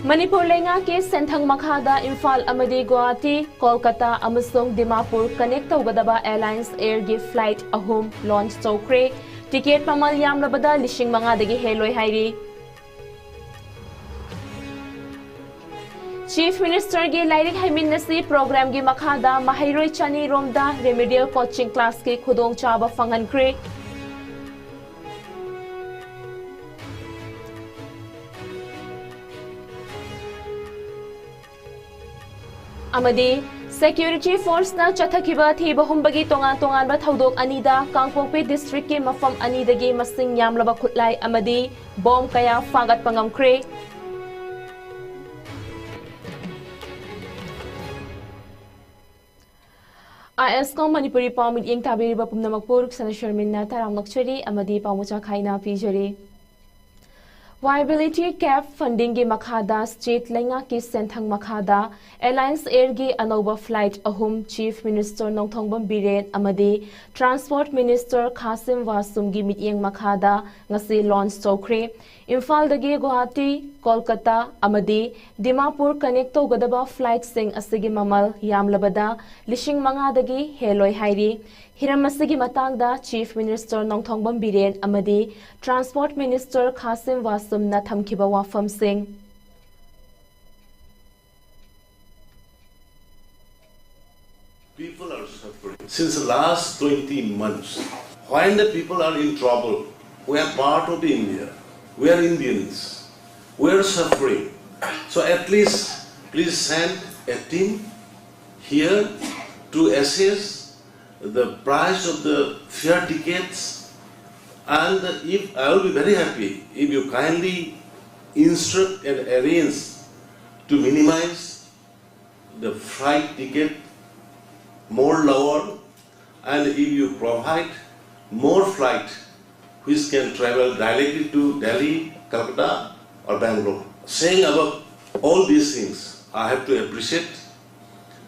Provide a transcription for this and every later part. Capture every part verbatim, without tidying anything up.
ꯃꯅꯤꯄꯨꯔ ꯂꯩꯉꯥꯛꯀꯤ ꯁꯦꯟꯊꯪ ꯃꯈꯥꯗ ꯏꯝꯐꯥꯜ ꯑꯃꯗꯤ ꯒꯨꯋꯥꯍꯥꯇꯤ, ꯀꯣꯜꯀꯇꯥ ꯑꯃꯁꯨꯡ ꯗꯤꯃꯥꯄꯨꯔ connect ꯇꯧꯒꯗꯕ Alliance Airꯒꯤ flight ꯑꯍꯨꯝ launch ꯇꯧꯈ꯭ꯔꯦ꯫ Ticket ꯃꯃꯜ ꯌꯥꯝꯂꯕꯗ ꯂꯤꯁꯤꯡ ꯃꯉꯥꯗꯒꯤ ꯍꯦꯜꯂꯣꯏ ꯍꯥꯏꯔꯤ꯫ Chief Ministerꯒꯤ ꯂꯥꯏꯔꯤꯛ ꯍꯩꯃꯤꯟꯅꯁꯤ programꯒꯤ ꯃꯈꯥꯗ ꯃꯍꯩꯔꯣꯏ ꯆꯅꯤ ꯔꯣꯝꯗ remedial coaching classꯀꯤ ꯈꯨꯗꯣꯡꯆꯥꯕ ꯐꯪꯍꯟꯈ꯭ꯔꯦ꯫ ꯑꯃꯗꯤ security forceꯅ ꯆꯠꯊꯈꯤꯕ ꯊꯤꯕ ꯍꯨꯝꯕꯒꯤ ꯇꯣꯉꯥꯟ ꯇꯣꯉꯥꯟꯕ ꯊꯧꯗꯣꯛ ꯑꯅꯤꯗ ꯀꯥꯡꯄꯣꯛꯄꯤ districtꯀꯤ ꯃꯐꯝ ꯑꯅꯤꯗꯒꯤ ꯃꯁꯤꯡ ꯌꯥꯝꯂꯕ ꯈꯨꯠꯂꯥꯏ ꯑꯃꯗꯤ bomb ꯀꯌꯥ ꯐꯥꯒꯠꯄ ꯉꯝꯈ꯭ꯔꯦ꯫ ISCOM ꯃꯅꯤꯄꯨꯔꯤ ꯄꯥꯎ ꯃꯤꯠꯌꯦꯡ ꯇꯥꯕꯤꯔꯤꯕ ꯄꯨꯝꯅꯃꯛꯄꯨ ꯔꯨꯛꯁꯅꯥ ꯁꯔꯃꯤꯟꯅ ꯇꯔꯥꯝꯅ ꯑꯣꯛꯆꯔꯤ ꯑꯃꯗꯤ ꯄꯥꯎ ꯃꯆꯥ ꯈꯥꯏꯅ ꯄꯤꯖꯔꯤ꯫ Viability Gap Fundingꯒꯤ ꯃꯈꯥꯗ state ꯂꯩꯉꯥꯛꯀꯤ ꯁꯦꯟꯊꯪ ꯃꯈꯥꯗ Alliance Airꯒꯤ ꯑꯅꯧꯕ flight ꯑꯍꯨꯝ Chief Minister ꯅꯣꯡꯊꯣꯝꯕꯝ ꯕꯤꯔꯦꯟ ꯑꯃꯗꯤ Transport Minister ꯈꯥꯁꯤꯝ ꯋꯥꯁꯨꯝꯒꯤ ꯃꯤꯠꯌꯦꯡ ꯃꯈꯥꯗ ꯉꯁꯤ launch ꯇꯧꯈ꯭ꯔꯦ꯫ ꯏꯝꯐꯥꯜꯗꯒꯤ ꯒꯨꯋꯥꯍꯥꯇꯤ, ꯀꯣꯜꯀꯇꯥ ꯑꯃꯗꯤ ꯗꯤꯃꯥꯄꯨꯔ connect ꯇꯧꯒꯗꯕ flightꯁꯤꯡ ꯑꯁꯤꯒꯤ ꯃꯃꯜ ꯌꯥꯝꯂꯕꯗ ꯂꯤꯁꯤꯡ ꯃꯉꯥꯗꯒꯤ ꯍꯦꯜꯂꯣꯏ ꯍꯥꯏꯔꯤ꯫ ꯍꯤꯔꯝ ꯑꯁꯤꯒꯤ ꯃꯇꯥꯡꯗ Chief Minister ꯅꯣꯡꯊꯣꯝꯕꯝ ꯕꯤꯔꯦꯟ ꯑꯃꯗꯤ Transport Minister ꯈꯥꯁꯤꯝ ꯋꯥꯁꯨꯝꯅ ꯊꯝꯈꯤꯕ ꯋꯥꯐꯝꯁꯤꯡ꯫ People are suffering since the last twenty months. When the people are in trouble, we are part of India. We are Indians. We are suffering. So at least please send a team here to assess the price of the fare tickets. And if, I will be very happy if you kindly instruct and arrange to minimize the flight ticket more lower, and if you provide more flight which can travel directly to Delhi, Calcutta or Bangalore. Saying about all these things, I have to appreciate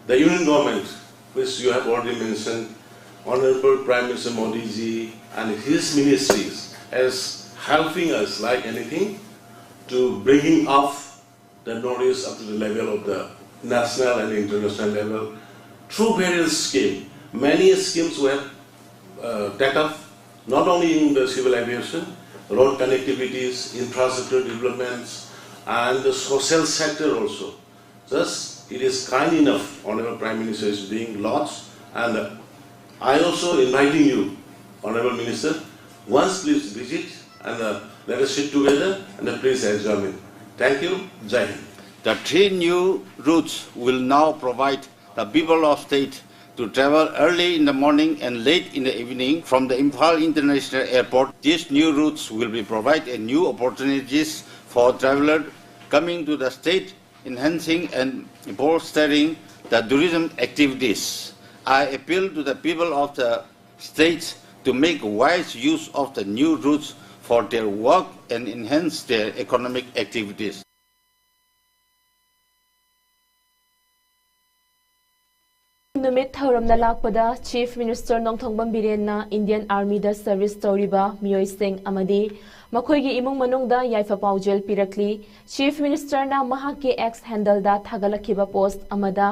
the Union Government, which you have already mentioned, Honorable Prime Minister Modi ji and his ministries as helping us like anything to bringing up the Northeast up to the level of the national and international level through various schemes. Many schemes were uh, take up not only in the civil aviation, road connectivities, infrastructure developments, and the social sector also. Thus, it is kind enough, Honorable Prime Minister is being lauds, and uh, I also inviting you, Honorable Minister, once please visit and uh, let us sit together and uh, please examine. Thank you. Jai Hind. The three new routes will now provide the people of state to travel early in the morning and late in the evening from the Imphal International Airport. These new routes will be provide a new opportunities for traveler coming to the state, enhancing and bolstering the tourism activities. I appeal to the people of the states to make wise use of the new routes for their work and enhance their economic activities. ꯅꯨꯃꯤꯠ ꯊꯧꯔꯝꯅ ꯂꯥꯛꯄꯗ Chief Minister Nongthombam ꯕꯤꯔꯦꯟꯅ Indian Armyꯗ service ꯇꯧꯔꯤꯕ ꯃꯤꯑꯣꯏꯁꯤꯡ ꯑꯃꯗꯤ ꯃꯈꯣꯏꯒꯤ ꯏꯃꯨꯡ ꯃꯅꯨꯡꯗ ꯌꯥꯏꯐ ꯄꯥꯎꯖꯦꯜ ꯄꯤꯔꯛꯂꯤ꯫ Chief Ministerꯅ ꯃꯍꯥꯛꯀꯤ X handleꯗ ꯊꯥꯒꯠꯂꯛꯈꯤꯕ post ꯑꯃꯗ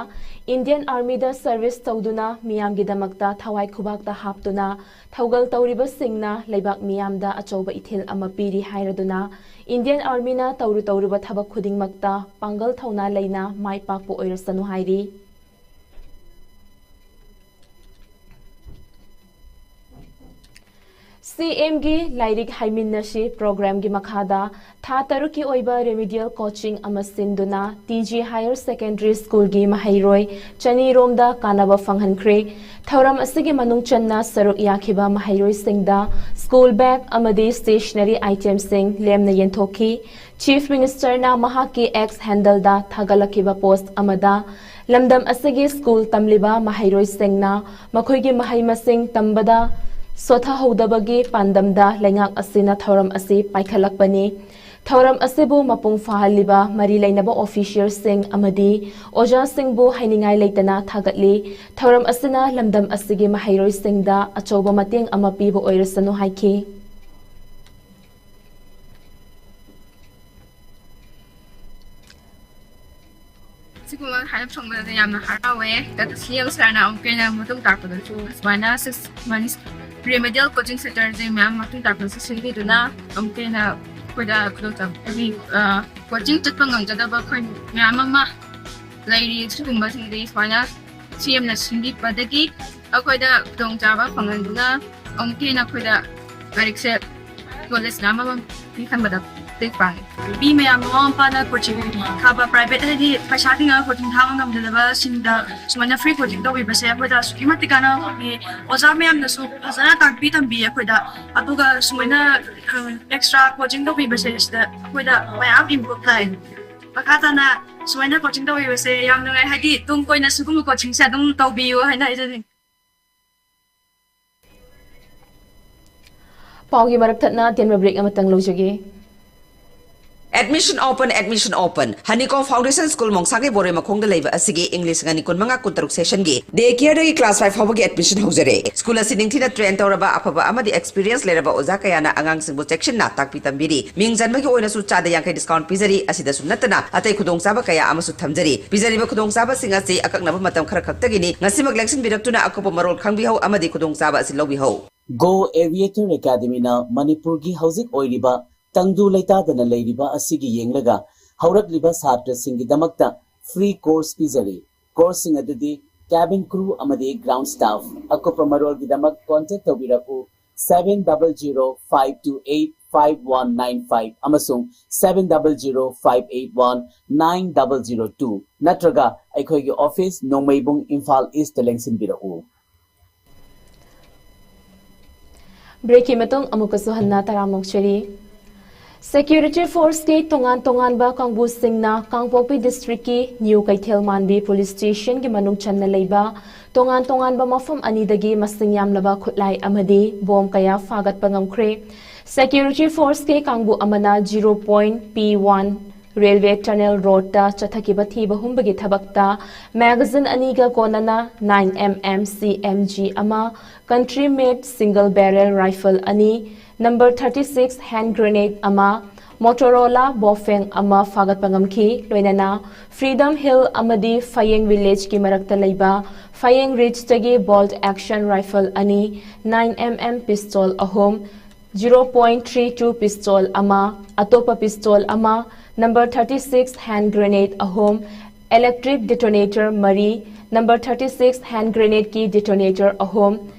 Indian Armyꯗ service ꯇꯧꯗꯨꯅ ꯃꯤꯌꯥꯝꯒꯤꯗꯃꯛꯇ ꯊꯋꯥꯏ ꯈꯨꯕꯥꯛꯇ ꯍꯥꯞꯇꯨꯅ ꯊꯧꯒꯜ ꯇꯧꯔꯤꯕꯁꯤꯡꯅ ꯂꯩꯕꯥꯛ ꯃꯤꯌꯥꯝꯗ ꯑꯆꯧꯕ ꯏꯊꯤꯜ ꯑꯃ ꯄꯤꯔꯤ ꯍꯥꯏꯔꯗꯨꯅ Indian Armyꯅ ꯇꯧꯔꯨ ꯇꯧꯔꯨꯕ ꯊꯕꯛ ꯈꯨꯗꯤꯡꯃꯛꯇ ꯄꯥꯡꯒꯜ ꯊꯧꯅꯥ ꯂꯩꯅ ꯃꯥꯏ ꯄꯥꯛꯄ ꯑꯣꯏꯔꯁꯅꯨ ꯍꯥꯏꯔꯤ꯫ CMꯒꯤ ꯂꯥꯏꯔꯤꯛ ꯍꯩꯃꯤꯟꯅꯁꯤ programꯒꯤ ꯃꯈꯥꯗ ꯊꯥ ꯇꯔꯨꯛꯀꯤ ꯑꯣꯏꯕ remedial coaching ꯑꯃ ꯁꯤꯟꯗꯨꯅ TG Higher Secondary Schoolꯒꯤ ꯃꯍꯩꯔꯣꯏ ꯆꯅꯤꯔꯣꯝꯗ ꯀꯥꯟꯅꯕ ꯐꯪꯍꯟꯈ꯭ꯔꯦ꯫ ꯊꯧꯔꯝ ꯑꯁꯤꯒꯤ ꯃꯅꯨꯡ ꯆꯟꯅ ꯁꯔꯨꯛ ꯌꯥꯈꯤꯕ ꯃꯍꯩꯔꯣꯏꯁꯤꯡꯗ school bag ꯑꯃꯗꯤ stationery itemꯁꯤꯡ ꯂꯦꯝꯅ ꯌꯦꯟꯊꯣꯛꯈꯤ꯫ Chief Ministerꯅ ꯃꯍꯥꯛꯀꯤ X handleꯗ ꯊꯥꯒꯠꯂꯛꯈꯤꯕ post ꯑꯃꯗ ꯂꯝꯗꯝ ꯑꯁꯤꯒꯤ school ꯇꯝꯂꯤꯕ ꯃꯍꯩꯔꯣꯏꯁꯤꯡꯅ ꯃꯈꯣꯏꯒꯤ ꯃꯍꯩ ꯃꯁꯤꯡ ꯇꯝꯕꯗ ꯁꯣꯊꯍꯧꯗꯕꯒꯤ ꯄꯥꯟꯗꯝꯗ ꯂꯩꯉꯥꯛ ꯑꯁꯤꯅ ꯊꯧꯔꯝ ꯑꯁꯤ ꯄꯥꯏꯈꯠꯂꯛꯄꯅꯤ꯫ ꯊꯧꯔꯝ ꯑꯁꯤꯕꯨ ꯃꯄꯨꯡ ꯐꯥꯍꯜꯂꯤꯕ ꯃꯔꯤ ꯂꯩꯅꯕ officialꯁꯤꯡ ꯑꯃꯗꯤ ꯑꯣꯖꯥꯁꯤꯡꯕꯨ ꯍꯥꯏꯅꯤꯡꯉꯥꯏ ꯂꯩꯇꯅ ꯊꯥꯒꯠꯂꯤ꯫ ꯊꯧꯔꯝ ꯑꯁꯤꯅ ꯂꯝꯗꯝ ꯑꯁꯤꯒꯤ ꯃꯍꯩꯔꯣꯏꯁꯤꯡꯗ ꯑꯆꯧꯕ ꯃꯇꯦꯡ ꯑꯃ ꯄꯤꯕ ꯑꯣꯏꯔꯁꯅꯨ ꯍꯥꯏꯈꯤ꯫ ꯁꯤꯒꯨꯝꯕ ꯍꯥꯏꯔꯞ ꯐꯪꯕꯗ ꯌꯥꯝꯅ ꯍꯔꯥꯎꯋꯦ꯫ ꯑꯗꯨꯒ ꯁꯤ ꯑꯦꯝ ꯁꯥꯔꯅ ꯑꯃꯨꯛꯀ ꯍꯦꯟꯅ ꯃꯇꯨꯡ ꯇꯥꯔꯛꯄꯗꯁꯨ ꯁꯨꯃꯥꯏꯅ six months remedial coaching centerꯁꯦ ꯃꯌꯥꯝ ꯃꯇꯨꯡ ꯇꯥꯔꯛꯄꯗꯁꯨ ꯁꯤꯟꯕꯤꯗꯨꯅ ꯑꯃꯨꯛꯀ ꯍꯦꯟꯅ ꯑꯩꯈꯣꯏꯗ ꯈꯨꯗꯣꯡꯆꯥꯕ ꯄꯤ꯫ ꯑ, coaching ꯆꯠꯄ ꯉꯝꯖꯗꯕ ꯑꯩꯈꯣꯏ ꯃꯌꯥꯝ ꯑꯃ ꯂꯩꯔꯤ꯫ ꯁꯤꯒꯨꯝꯕꯁꯤꯡꯗꯤ ꯁꯨꯃꯥꯏꯅ ꯁꯤ ꯑꯦꯝꯅ ꯁꯤꯟꯕꯤꯕꯗꯒꯤ ꯑꯩꯈꯣꯏꯗ ꯈꯨꯗꯣꯡꯆꯥꯕ ꯐꯪꯍꯟꯗꯨꯅ ꯑꯃꯨꯛꯀ ꯍꯦꯟꯅ ꯑꯩꯈꯣꯏꯗ ꯂꯥꯏꯔꯤꯛꯁꯦ ꯀꯣꯂꯦꯖꯅ ꯑꯃꯃꯝ ꯄꯤꯍꯟꯕꯗ ꯃꯇꯦꯡ ꯄꯥꯡꯉꯤ꯫ ꯃꯤ ꯃꯌꯥꯝ ꯃꯃꯥ ꯃꯄꯥꯅ coaching ꯊꯥꯕ private ꯍꯥꯏꯗꯤ ꯄꯩꯁꯥ ꯇꯤꯡꯉꯒ coaching ꯊꯥꯕ ꯉꯝꯖꯗꯕꯁꯤꯡꯗ ꯁꯨꯃꯥꯏꯅ free coaching ꯇꯧꯕꯤꯕꯁꯦ ꯑꯩꯈꯣꯏꯗ ꯑꯁꯨꯛꯀꯤ ꯃꯇꯤꯛ ꯀꯥꯟꯅꯕ ꯐꯪꯉꯤ꯫ ꯑꯣꯖꯥ ꯃꯌꯥꯝꯅꯁꯨ ꯐꯖꯅ ꯇꯥꯛꯄꯤ ꯇꯝꯕꯤ ꯑꯩꯈꯣꯏꯗ꯫ ꯑꯗꯨꯒ ꯁꯨꯃꯥꯏꯅ, ꯎꯝ, extra coaching ꯇꯧꯕꯤꯕꯁꯦ ꯁꯤꯗ ꯑꯩꯈꯣꯏꯗ ꯃꯌꯥꯝ improve ꯂꯥꯛꯑꯦ꯫ ꯃꯈꯥ ꯇꯥꯅ ꯁꯨꯃꯥꯏꯅ coaching ꯇꯧꯕꯤꯕꯁꯦ ꯌꯥꯝ ꯅꯨꯡꯉꯥꯏ꯫ ꯍꯥꯏꯗꯤ ꯇꯨꯡ ꯀꯣꯏꯅ ꯁꯤꯒꯨꯝꯕ coachingꯁꯦ ꯑꯗꯨꯝ ꯇꯧꯕꯤꯌꯨ ꯍꯥꯏꯅ ꯍꯥꯏꯖꯅꯤꯡꯉꯤ꯫ ꯄꯥꯎꯒꯤ ꯃꯔꯛ ꯊꯠꯅ ꯇꯦꯟꯕ break ꯑꯃꯇꯪ ꯂꯧꯖꯒꯦ꯫ Admission open, admission open꯫ Honeycomb Foundation School ꯃꯣꯡꯁꯥꯡꯒꯩ ꯕꯣꯔꯣꯏ ꯃꯈꯣꯡꯗ ꯂꯩꯕ ꯑꯁꯤꯒꯤ English ꯑꯅꯤ ꯀꯨꯟꯃꯉꯥ ꯀꯨꯟꯇꯔꯨꯛ sessionꯒꯤ day careꯗꯒꯤ class five ꯐꯥꯎꯕꯒꯤ admission ꯍꯧꯖꯔꯦ꯫ School ꯑꯁꯤ ꯅꯤꯡꯊꯤꯅ train ꯇꯧꯔꯕ ꯑꯐꯕ ꯑꯃꯗꯤ experience ꯂꯩꯔꯕ ꯑꯣꯖꯥ ꯀꯌꯥꯅ ꯑꯉꯥꯡꯁꯤꯡꯕꯨ ꯆꯦꯛꯁꯤꯟꯅ ꯇꯥꯛꯄꯤ ꯇꯝꯕꯤꯔꯤ꯫ ꯃꯤꯡ ꯆꯟꯕꯒꯤ ꯑꯣꯏꯅꯁꯨ ꯆꯥꯗ ꯌꯥꯡꯈꯩ discount ꯄꯤꯖꯔꯤ꯫ ꯑꯁꯤꯗꯁꯨ ꯅꯠꯇꯅ ꯑꯇꯩ ꯈꯨꯗꯣꯡꯆꯥꯕ ꯀꯌꯥ ꯑꯃꯁꯨ ꯊꯝꯖꯔꯤ꯫ ꯄꯤꯖꯔꯤꯕ ꯈꯨꯗꯣꯡꯆꯥꯕꯁꯤꯡ ꯑꯁꯤ ꯑꯀꯛꯅꯕ ꯃꯇꯝ ꯈꯔ ꯈꯛꯇꯒꯤꯅꯤ꯫ ꯉꯁꯤꯃꯛ ꯂꯦꯡꯁꯤꯟꯕꯤꯔꯛꯇꯨꯅ ꯑꯀꯨꯞꯄ ꯃꯔꯣꯜ ꯈꯪꯕꯤꯍꯧ ꯑꯃꯗꯤ ꯈꯨꯗꯣꯡꯆꯥꯕ ꯑꯁꯤ ꯂꯧꯕꯤꯍꯧ꯫ Go Aviator Academyꯅ ꯃꯅꯤꯄꯨꯔꯒꯤ ꯍꯧꯖꯤꯛ ꯑꯣꯏꯔꯤꯕ ꯇꯪꯗꯨ ꯂꯩꯇꯥꯗꯅ ꯂꯩꯔꯤꯕ ꯑꯁꯤꯒꯤ ꯌꯦꯡꯂꯒ ꯍꯧꯔꯛꯂꯤꯕ ꯁꯥꯇ꯭ꯔꯁꯤꯡꯒꯤꯗꯃꯛꯇ free course ꯄꯤꯖꯔꯤ꯫ Courseꯁꯤꯡ ꯑꯗꯨꯗꯤ cabin crew ꯑꯃꯗꯤ ground staff꯫ ꯑꯀꯨꯞꯄ ꯃꯔꯣꯜꯒꯤꯗꯃꯛ contact ꯇꯧꯕꯤꯔꯛꯎ seven double zero five two eight five one nine five ꯑꯃꯁꯨꯡ seven double zero five eight one nine double zero two ꯅꯠꯇ꯭ꯔꯒ ꯑꯩꯈꯣꯏꯒꯤ office ꯅꯣꯡꯃꯩꯕꯨꯡ ꯏꯝꯐꯥꯜ Eastꯇ ꯂꯦꯡꯁꯤꯟꯕꯤꯔꯛꯎ꯫ Breakꯀꯤ ꯃꯇꯨꯡ ꯑꯃꯨꯛꯀꯁꯨ ꯍꯟꯅ ꯇꯔꯥꯝꯅ ꯑꯣꯛꯆꯔꯤ꯫ Security Forceꯀꯤ ꯇꯣꯉꯥꯟ ꯇꯣꯉꯥꯟꯕ ꯀꯥꯡꯕꯨꯁꯤꯡꯅ ꯀꯥꯡꯄꯣꯛꯄꯤ districtꯀꯤ New ꯀꯩꯊꯦꯜ ꯃꯥꯟꯕꯤ police stationꯒꯤ ꯃꯅꯨꯡ ꯆꯟꯅ ꯂꯩꯕ ꯇꯣꯉꯥꯟ ꯇꯣꯉꯥꯟꯕ ꯃꯐꯝ ꯑꯅꯤꯗꯒꯤ ꯃꯁꯤꯡ ꯌꯥꯝꯂꯕ ꯈꯨꯠꯂꯥꯏ ꯑꯃꯗꯤ bomb ꯀꯌꯥ ꯐꯥꯒꯠꯄ ꯉꯝꯈ꯭ꯔꯦ꯫ Security Forceꯀꯤ ꯀꯥꯡꯕꯨ ꯑꯃꯅ zero point P one railway tunnel roadꯇ ꯆꯠꯊꯈꯤꯕ ꯊꯤꯕ ꯍꯨꯝꯕꯒꯤ ꯊꯕꯛꯇ magazine ꯑꯅꯤꯒ ꯀꯣꯟꯅꯅ nine MM CMG ꯑꯃ, country made single barrel rifle ꯑꯅꯤ, number thirty six hand grenade ꯑꯃ, Motorola Baofeng ꯑꯃ ꯐꯥꯒꯠꯄ ꯉꯝꯈꯤ꯫ ꯂꯣꯏꯅꯅ Freedom Hill ꯑꯃꯗꯤ Fayeng Village ꯀꯤ ꯃꯔꯛꯇ ꯂꯩꯕ Fayeng Ridge ꯇꯒꯤ bolt action rifle ꯑꯅꯤ, nine M M pistol ꯑꯍꯨꯝ, zero point three two pistol ꯑꯃ, ꯑꯇꯣꯞꯄ pistol ꯑꯃ, number thirty six hand grenade ꯑꯍꯨꯝ, electric detonator ꯃꯔꯤ, number thirty six hand grenade ꯀꯤ detonator ꯑꯍꯨꯝ,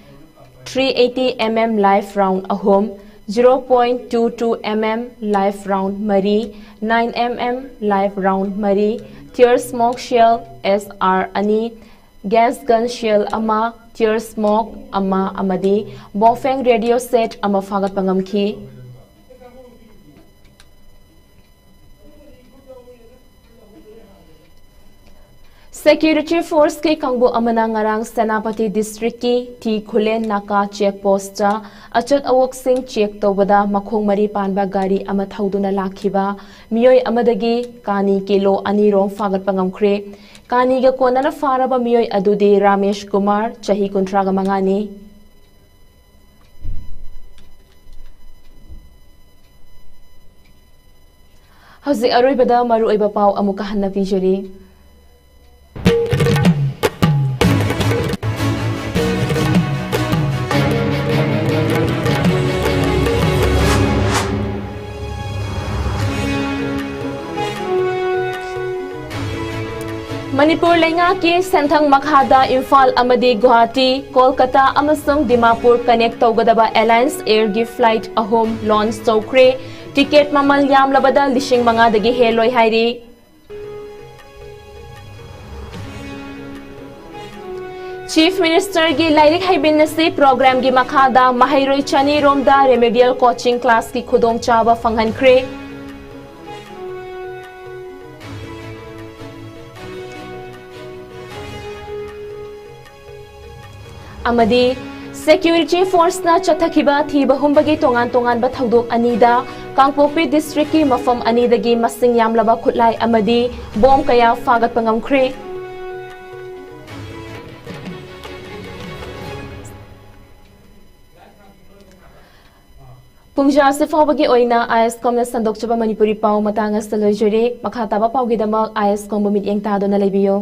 three eighty M M live round ꯑꯍꯨꯝ, zero point two two M M live round ꯃꯔꯤ, nine M M live round ꯃꯔꯤ, tear smoke shell S R ꯑꯅꯤ, gas gun shell ꯑꯃ, tear smoke ꯑꯃ ꯑꯃꯗꯤ Baofeng radio set ꯑꯃ ꯐꯥꯒꯠꯄ ꯉꯝꯈꯤ꯫ Security force ꯀꯤ ꯀꯥꯡꯕꯨ ꯑꯃꯅ ꯉꯔꯥꯡ ꯁꯦꯅꯥꯄꯇꯤ district ꯀꯤ ꯇꯤ ꯈꯨꯂꯦꯟ ꯅꯥꯀꯥ check post ꯇ ꯑꯆꯠ ꯑꯋꯣꯛꯁꯤꯡ check ꯇꯧꯕꯗ ꯃꯈꯣꯡ ꯃꯔꯤ ꯄꯥꯟꯕ ꯒꯥꯔꯤ ꯑꯃ ꯊꯧꯗꯨꯅ ꯂꯥꯛꯈꯤꯕ ꯃꯤꯑꯣꯏ ꯑꯃꯗꯒꯤ ꯀꯥꯅꯤ ꯀꯤꯂꯣ ꯑꯅꯤ ꯔꯣꯝ ꯐꯥꯒꯠꯄ ꯉꯝꯈ꯭ꯔꯦ꯫ ꯀꯥꯅꯤꯒ ꯀꯣꯟꯅꯅ ꯐꯥꯔꯕ ꯃꯤꯑꯣꯏ ꯑꯗꯨꯗꯤ ꯔꯥꯃꯦꯁ ꯀꯨꯃꯥꯔ, ꯆꯍꯤ ꯀꯨꯟꯊ꯭ꯔꯥꯒ ꯃꯉꯥꯅꯤ꯫ ꯍꯧꯖꯤꯛ ꯑꯔꯣꯏꯕꯗ ꯃꯔꯨꯑꯣꯏꯕ ꯄꯥꯎ ꯑꯃꯨꯛꯀ ꯍꯟꯅ ꯄꯤꯖꯔꯤ꯫ ꯃꯅꯤꯄꯨꯔ ꯂꯩꯉꯥꯛꯀꯤ ꯁꯦꯟꯊꯪ ꯃꯈꯥꯗ ꯏꯝꯐꯥꯜ ꯑꯃꯗꯤ ꯒꯨꯋꯥꯍꯥꯇꯤ, ꯀꯣꯜꯀꯇꯥ ꯑꯃꯁꯨꯡ ꯗꯤꯃꯥꯄꯨꯔ connect ꯇꯧꯒꯗꯕ Alliance Air ꯒꯤ flight ꯑꯍꯨꯝ launch ꯇꯧꯈ꯭ꯔꯦ꯫ Ticket ꯃꯃꯜ ꯌꯥꯝꯂꯕꯗ ꯂꯤꯁꯤꯡ ꯃꯉꯥꯗꯒꯤ ꯍꯦꯜꯂꯣꯏ ꯍꯥꯏꯔꯤ꯫ Chief Minister ꯒꯤ ꯂꯥꯏꯔꯤꯛ ꯍꯩꯃꯤꯟꯅꯁꯤ program ꯒꯤ ꯃꯈꯥꯗ ꯃꯍꯩꯔꯣꯏ ꯆꯅꯤ ꯔꯣꯝꯗ remedial coaching class ꯀꯤ ꯈꯨꯗꯣꯡꯆꯥꯕ ꯐꯪꯍꯟꯈ꯭ꯔꯦ꯫ ꯑꯃꯗꯤ security force ꯅ ꯆꯠꯊꯈꯤꯕ ꯊꯤꯕ ꯍꯨꯝꯕꯒꯤ ꯇꯣꯉꯥꯟ ꯇꯣꯉꯥꯟꯕ ꯊꯧꯗꯣꯛ ꯑꯅꯤꯗ ꯀꯥꯡꯄꯣꯛꯄꯤ district ꯀꯤ ꯃꯐꯝ ꯑꯅꯤꯗꯒꯤ ꯃꯁꯤꯡ ꯌꯥꯝꯂꯕ ꯈꯨꯠꯂꯥꯏ ꯑꯃꯗꯤ bomb ꯀꯌꯥ ꯐꯥꯒꯠꯄ ꯉꯝꯈ꯭ꯔꯦ꯫ ꯄꯨꯡꯖꯥ ꯑꯁꯤ ꯐꯥꯎꯕꯒꯤ ꯑꯣꯏꯅ ꯑꯥꯏ ꯑꯦꯁ ꯀꯣꯝꯅ ꯁꯟꯗꯣꯛꯆꯕ ꯃꯅꯤꯄꯨꯔꯤ ꯄꯥꯎ ꯃꯇꯥꯡ ꯑꯁꯤꯗ ꯂꯣꯏꯖꯔꯦ꯫ ꯃꯈꯥ ꯇꯥꯕ ꯄꯥꯎꯒꯤꯗꯃꯛ ꯑꯥꯏ ꯑꯦꯁ ꯀꯣꯝꯕꯨ ꯃꯤꯠꯌꯦꯡ ꯇꯥꯗꯨꯅ ꯂꯩꯕꯤꯌꯨ꯫